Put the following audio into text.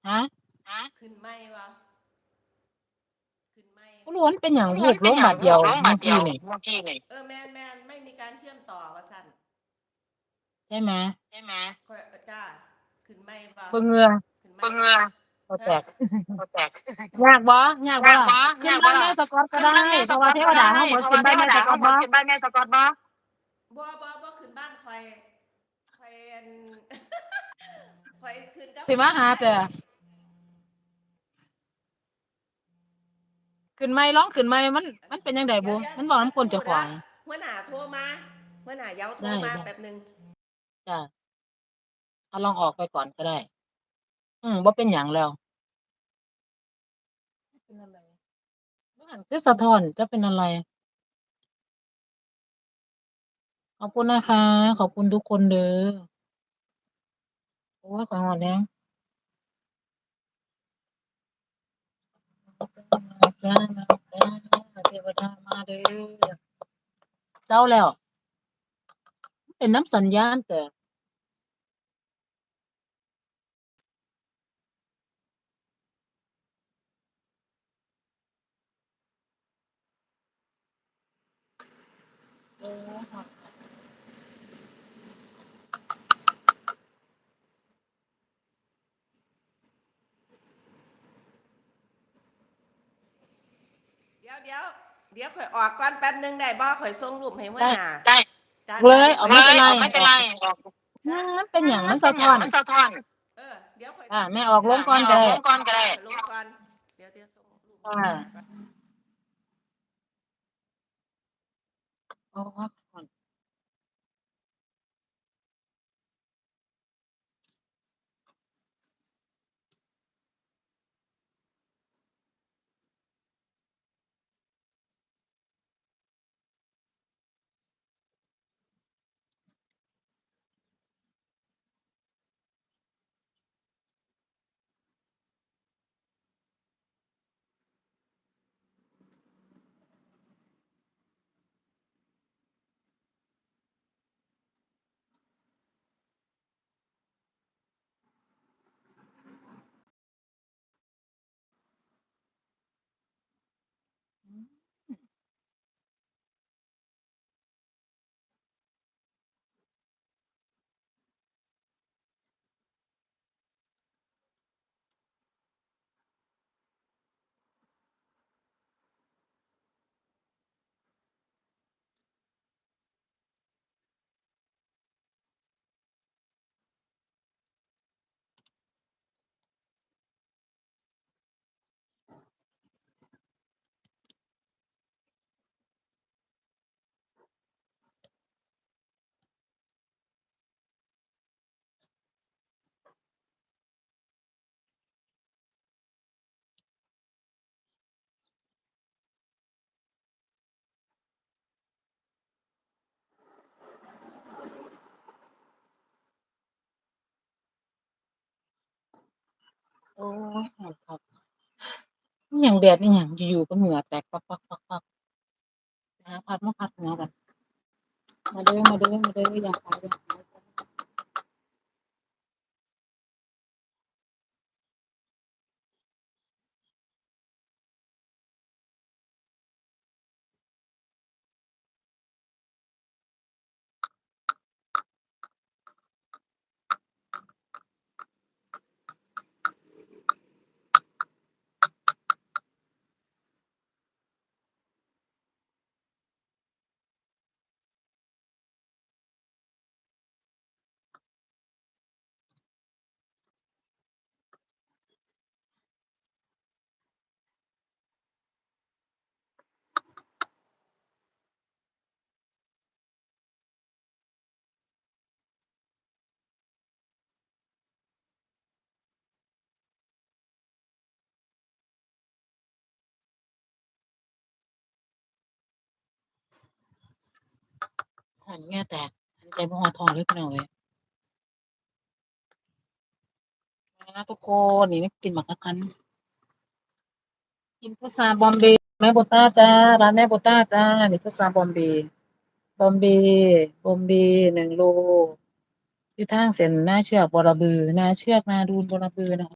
ຮະ? ຂຶ້ນໃໝ່ບໍ່? ຂຶ້ນໃໝ່ ບໍ່ຮູ້ມັນເປັນຫຍັງ ວູບລົງບາດດຽວເມື່ອກີ້ນີ້. ເອີ ແມ່ນໆ ໄມ່ມີການເຊື່ອມຕໍ່ວ່າຊັ້ນ. ໃຊ່ໄໝ? ຂ້ອຍ ເອີ ຈ້າ ຂຶ້ນໃໝ່ບໍ່? ເບິ່ງເຫື່ອ ຂຶ້ນໃໝ່ ເບິ່ງເຫື່ອ ບໍ່ແຕກ ບໍ່ແຕກ. ຍາກບໍ່? ຍາກບໍ່ລະ? ຂຶ້ນບ້ານແມ່ສະກອດກໍໄດ້ ເພາະວ່າເທວະດາເຮົາບໍ່ຂຶ້ນບ້ານແມ່ສະກອດບໍ່? ບໍ່ ບໍ່ ບໍ່ຂຶ້ນບ້ານຂ້ອຍ ຂ້ອຍ ອັນ ຂ້ອຍຂຶ້ນກັບ ຊິມາຫາແຕ່ ຂຶ້ນໃໝ່ ລອງຂຶ້ນໃໝ່ ມັນ ມັນເປັນຈັ່ງໃດບຸ? ມັນເວົ້ານຳຄົນເຈົ້າຂອງ. ຫົວໜ້າໂທມາ ຫົວໜ້າເຍົາໂທມາແປັບໜຶ່ງ. ຈ້າ ເຮົາລອງອອກໄປກ່ອນກໍໄດ້. ອືມ ບໍ່ເປັນຫຍັງແລ້ວ. ເປັນອັນໃດ? ມັນຄືສະທ້ອນ ຈະເປັນອັນໃດ? ຂອບຄຸນນະຄະ ຂອບຄຸນທຸກຄົນເດີ. ໂອ້ຍ ຂ້ອຍຮ້ອນແຮງ. ມາຈ້າ ມາຈ້າ ເທວະດາມາເດີ. ເຊົາແລ້ວ ມັນເປັນນຳສັນຍານແຕ່. ດຽວ ດຽວ ດຽວຂ້ອຍອອກກ່ອນແປັບໜຶ່ງໄດ້ບໍ່? ຂ້ອຍສົ່ງຮູບໃຫ້ຫົວໜ້າ ໄດ້ ໄດ້ ເລີຍ ເອົາ ບໍ່ເປັນໄລ ອອກ ບໍ່ເປັນໄລ. ອືມ ມັນເປັນຫຍັງ? ມັນສະທ້ອນ ມັນສະທ້ອນ. ເອີ ດຽວຂ້ອຍ ອ່າ ແມ່ອອກລົງກ່ອນກໍໄດ້ ແມ່ອອກລົງກ່ອນກໍໄດ້ ລົງກ່ອນ. ດຽວ ດຽວສົ່ງຮູບໃຫ້ ອ່າ ໂອ້ຍ. ໂອ້ຍ ຮ້ອນຄັກ ອີ່ຫຍັງແດດອີ່ຫຍັງ ຢູ່ໆກໍເຫື່ອແຕກປັກໆໆໆ. ໄປຫາພັດມາພັດຫົວກັນ. ມາເດີ ມາເດີ ມາເດີ ຢ່າຂາຍ ຢ່າຂາຍ. ຮ້ອນເຫື່ອແຕກ ຫາຍໃຈບໍ່ຮອດທ້ອງເລີຍ ພີ່ນ້ອງເອີຍ. ມາທຸກຄົນ ນີ້ກິນໝາກກະທັນ ກິນພຸດຊາບອມເບ ແມ່ໂບຕ້າຈ້າ ຮ້ານແມ່ໂບຕ້າຈ້າ. ນີ້ພຸດຊາບອມເບ ບອມເບ ບອມເບ ໜຶ່ງໂລ ຢູ່ທາງເສັ້ນນາເຊືອກ ບໍລະບື ນາເຊືອກ ນາດູນ ບໍລະບືນະຄະ.